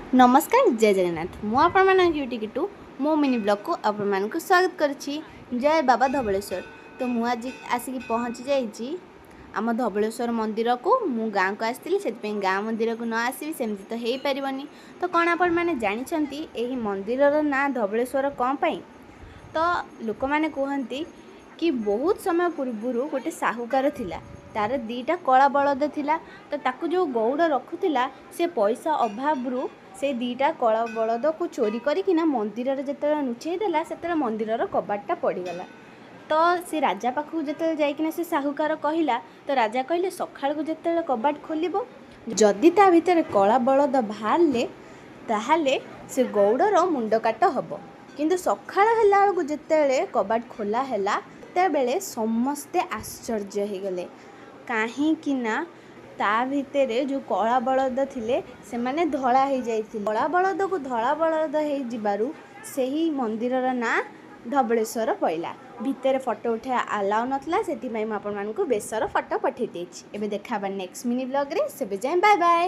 ନମସ୍କାର, ଜୟ ଜଗନ୍ନାଥ। ମୁଁ ଆପଣମାନଙ୍କ କ୍ୟୁଟି କିଟୁ, ମୋ ମିନି ବ୍ଲଗ୍କୁ ଆପଣମାନଙ୍କୁ ସ୍ୱାଗତ କରୁଛି। ଜୟ ବାବା ଧବଳେଶ୍ୱର। ତ ମୁଁ ଆଜି ଆସିକି ପହଞ୍ଚି ଯାଇଛି ଆମ ଧବଳେଶ୍ୱର ମନ୍ଦିରକୁ। ମୁଁ ଗାଁକୁ ଆସିଥିଲି, ସେଥିପାଇଁ ଗାଁ ମନ୍ଦିରକୁ ନ ଆସିବି ସେମିତି ତ ହେଇପାରିବନି। ତ କ'ଣ ଆପଣମାନେ ଜାଣିଛନ୍ତି ଏହି ମନ୍ଦିରର ନାଁ ଧବଳେଶ୍ୱର କ'ଣ ପାଇଁ? ତ ଲୋକମାନେ କୁହନ୍ତି କି ବହୁତ ସମୟ ପୂର୍ବରୁ ଗୋଟେ ସାହୁକାର ଥିଲା, ତାର ଦୁଇଟା କଳା ବଳଦ ଥିଲା। ତ ତାକୁ ଯେଉଁ ଗଉଡ଼ ରଖୁଥିଲା, ସେ ପଇସା ଅଭାବରୁ ସେ ଦୁଇଟା କଳା ବଳଦକୁ ଚୋରି କରିକିନା ମନ୍ଦିରରେ ଯେତେବେଳେ ଲୁଚେଇ ଦେଲା, ସେତେବେଳେ ମନ୍ଦିରର କବାଟଟା ପଡ଼ିଗଲା। ତ ସେ ରାଜା ପାଖକୁ ଯେତେବେଳେ ଯାଇକିନା ସେ ସାହୁକାର କହିଲା, ତ ରାଜା କହିଲେ ସକାଳକୁ ଯେତେବେଳେ କବାଟ ଖୋଲିବ, ଯଦି ତା ଭିତରେ କଳା ବଳଦ ବାହାରିଲେ ତାହେଲେ ସେ ଗଉଡ଼ର ମୁଣ୍ଡ କାଟ ହେବ। କିନ୍ତୁ ସକାଳ ହେଲା ବେଳକୁ ଯେତେବେଳେ କବାଟ ଖୋଲା ହେଲା, ସେତେବେଳେ ସମସ୍ତେ ଆଶ୍ଚର୍ଯ୍ୟ ହେଇଗଲେ, କାହିଁକି ନା ତା ଭିତରେ ଯେଉଁ କଳା ବଳଦ ଥିଲେ ସେମାନେ ଧଳା ହେଇଯାଇଥିଲେ। କଳା ବଳଦକୁ ଧଳା ବଳଦ ହେଇଯିବାରୁ ସେହି ମନ୍ଦିରର ନାଁ ଧବଳେଶ୍ୱର ପଇଲା। ଭିତରେ ଫଟୋ ଉଠାଇବା ଆଲାଉ ନଥିଲା, ସେଥିପାଇଁ ମୁଁ ଆପଣମାନଙ୍କୁ ବେଶର ଫଟୋ ପଠାଇ ଦେଇଛି। ଏବେ ଦେଖା ହେବା ନେକ୍ସଟ ମିନି ବ୍ଲଗ୍ରେ। ସେବେ ଯାଏଁ ବାଏ ବାଏ।